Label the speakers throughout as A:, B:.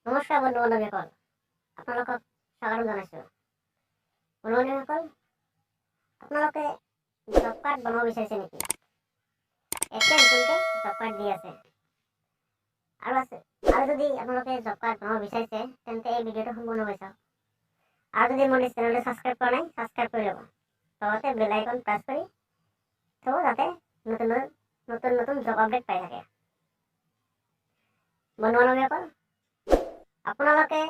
A: নমস্কাৰ বন্ধু বান্ধৱীসকল, আপোনালোকক স্বাগতম জনাইছোঁ। বন্ধু বান্ধৱীসকল, আপোনালোকে জব কাৰ্ড বনাব বিচাৰিছে নেকি? এতিয়া নতুনকৈ জব কাৰ্ড দি আছে আৰু আছে। আৰু যদি আপোনালোকে জব কাৰ্ড বনাব বিচাৰিছে, তেন্তে এই ভিডিঅ'টো সম্পূৰ্ণকৈ চাওক। আৰু যদি মোৰ চেনেলটো ছাবস্ক্ৰাইব কৰা নাই, ছাবস্ক্ৰাইব কৰি ল'ব, লগতে বেল আইকন প্ৰেছ কৰি থ'ব, যাতে নতুন নতুন নতুন জব আপডেট পাই থাকে। বন্ধু বান্ধৱীসকল, আপোনালোকে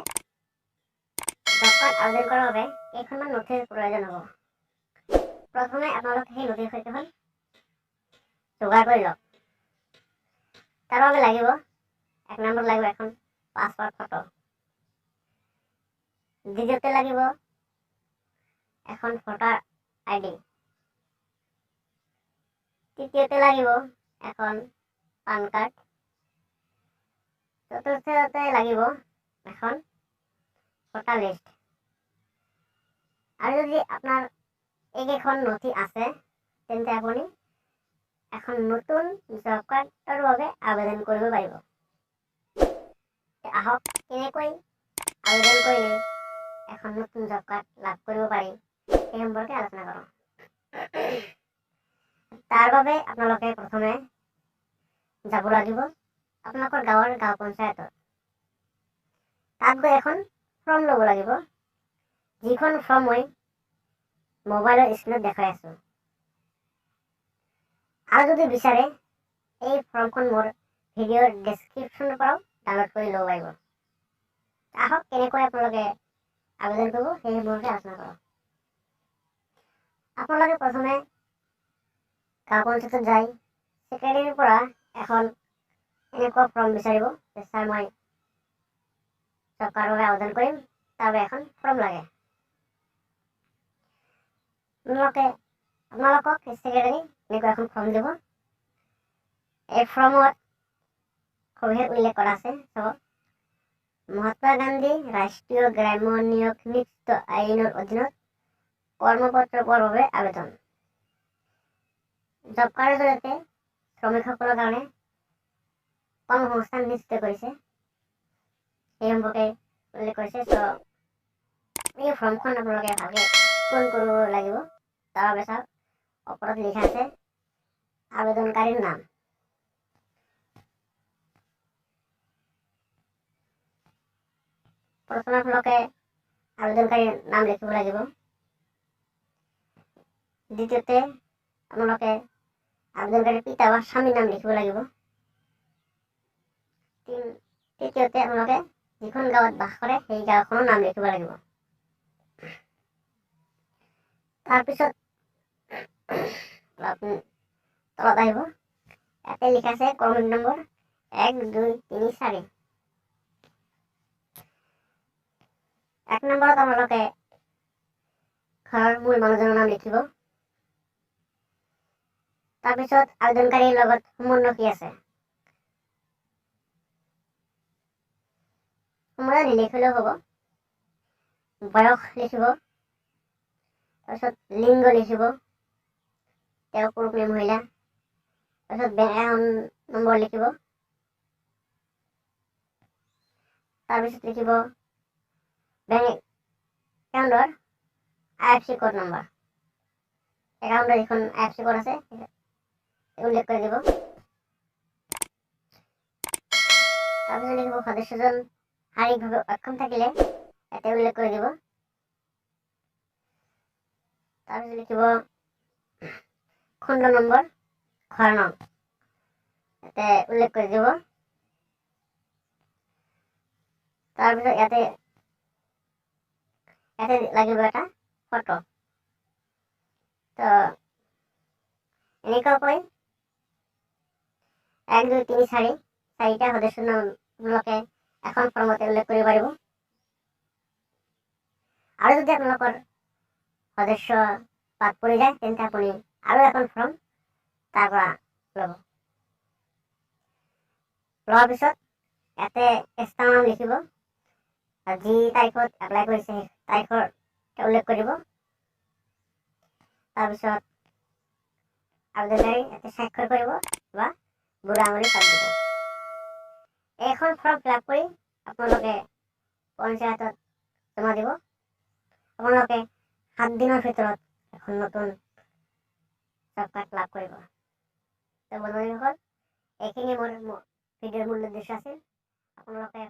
A: জব কাৰ্ড আবেদন কৰাৰ বাবে কেইখনমান নথিৰ প্ৰয়োজন হ'ব। প্ৰথমে আপোনালোকে সেই নথিকেইখন যোগাৰ কৰি লওক। তাৰ বাবে লাগিব, এক নম্বৰ লাগিব এখন পাছপৰ্ট ফটো, দ্বিতীয়তে লাগিব এখন ভোটাৰ আইডি, তৃতীয়তে লাগিব এখন পান কাৰ্ড, চতুৰ্থতে লাগিব এখন ভোটাৰ লিষ্ট। আৰু যদি আপোনাৰ এইকেইখন নথি আছে, তেন্তে আপুনি এখন নতুন জব কাৰ্ডৰ বাবে আবেদন কৰিব পাৰিব। আহক, কেনেকৈ আবেদন কৰিলে এখন নতুন জব কাৰ্ড লাভ কৰিব পাৰি, সেই সম্পৰ্কে আলোচনা কৰোঁ। তাৰ বাবে আপোনালোকে প্ৰথমে যাব লাগিব আপোনালোকৰ গাঁৱৰ গাঁও পঞ্চায়তত। তাত গৈ এখন ফৰ্ম ল'ব লাগিব, যিখন ফৰ্ম মই মোবাইলৰ স্ক্ৰীণত দেখাই আছোঁ। আৰু যদি বিচাৰে, এই ফৰ্মখন মোৰ ভিডিঅ'ৰ ডেছক্ৰিপশ্যনৰ পৰাও ডাউনলোড কৰি ল'ব পাৰিব। আহক, কেনেকৈ আপোনালোকে আবেদন কৰিব সেই সম্পৰ্কে আলোচনা কৰক। আপোনালোকে প্ৰথমে গাঁও পঞ্চায়তত যাই ছেক্ৰেটাৰীৰ পৰা এখন এনেকুৱা ফৰ্ম বিচাৰিব যে ছাৰ, মই জব কাৰ্ডৰ বাবে আবেদন কৰিম, তাৰ বাবে এখন ফৰ্ম লাগে। আপোনালোকক ছেক্ৰেটাৰী এনেকুৱা এখন ফৰ্ম দিব। এই ফৰ্মত সবিশেষ উল্লেখ কৰা আছে। চাব, মহাত্মা গান্ধী ৰাষ্ট্ৰীয় গ্ৰাম্য নিয়োগ নিযুক্ত আইনৰ অধীনত কৰ্মপত্ৰ পোৱাৰ বাবে আবেদন। জব কাৰ্ডৰ জৰিয়তে শ্ৰমিকসকলৰ কাৰণে কৰ্মসংস্থান নিশ্চিত কৰিছে, সেই সম্পৰ্কে উল্লেখ কৰিছে। চ' এই ফৰ্মখন আপোনালোকে ভালকৈ পূৰণ কৰিব লাগিব। তাৰ বাবে চাওক, ওপৰত লিখা আছে আবেদনকাৰীৰ নাম। প্ৰথমে আপোনালোকে আবেদনকাৰীৰ নাম লিখিব লাগিব। দ্বিতীয়তে আপোনালোকে আবেদনকাৰীৰ পিতা বা স্বামীৰ নাম লিখিব লাগিব। তৃতীয়তে আপোনালোকে যিখন গাঁৱত বাস কৰে, সেই গাঁওখনৰ নাম লিখিব লাগিব। তাৰপিছত অলপ তলত আহিব, ইয়াতে লিখা আছে ক্ৰমিক নম্বৰ 1, 2, 3, 4। 1 নম্বৰত আপোনালোকে ঘৰৰ মূল মানুহজনৰ নাম লিখিব। তাৰপিছত আবেদনকাৰীৰ লগত সম্বন্ধ কি আছে, সম্বন্ধ নিলিখিলেও হ'ব। বয়স লিখিব, তাৰপিছত লিংগ লিখিব, তেওঁ পুৰুষ নে মহিলা। তাৰপিছত বেংক একাউণ্ট নম্বৰ লিখিব। তাৰপিছত লিখিব বেংক একাউণ্টৰ আই এফ চি কোড নম্বৰ, একাউণ্টৰ যিখন আই এফ চি কোড আছে উল্লেখ কৰি দিব। তাৰপিছত লিখিব সদস্যজন শাৰীৰিকভাৱে অক্ষম থাকিলে ইয়াতে উল্লেখ কৰি দিব। তাৰপিছত লিখিব খণ্ড নম্বৰ, ঘৰ নং ইয়াতে উল্লেখ কৰি দিব। তাৰপিছত ইয়াতে লাগিব এটা ফটো। তো এনেকুৱাকৈ 1, 2, 3, 4, চাৰিটা সদস্যৰ নাম আপোনালোকে এখন ফৰ্মতে উল্লেখ কৰিব পাৰিব। আৰু যদি আপোনালোকৰ সদস্য বাদ পৰি যায়, তেন্তে আপুনি আৰু এখন ফৰ্ম তাৰ পৰা ল'ব। লোৱাৰ পিছত ইয়াতে এক্সট্ৰা নাম লিখিব আৰু যি তাৰিখত এপ্লাই কৰিছে সেই তাৰিখৰ উল্লেখ কৰিব। তাৰপিছত আবেদনকাৰী ইয়াতে স্বাক্ষৰ কৰিব বা বুঢ়া আঙুলি চাপ দিব। এইখন ফৰ্ম ফিল আপ কৰি আপোনালোকে পঞ্চায়তত জমা দিব। আপোনালোকে 7 দিনৰ ভিতৰত এখন নতুন জব কাৰ্ড লাভ কৰিব। তো বন্ধুসকল, এইখিনি মোৰ ভিডিঅ'ৰ মূল উদ্দেশ্য আছিল। আপোনালোকে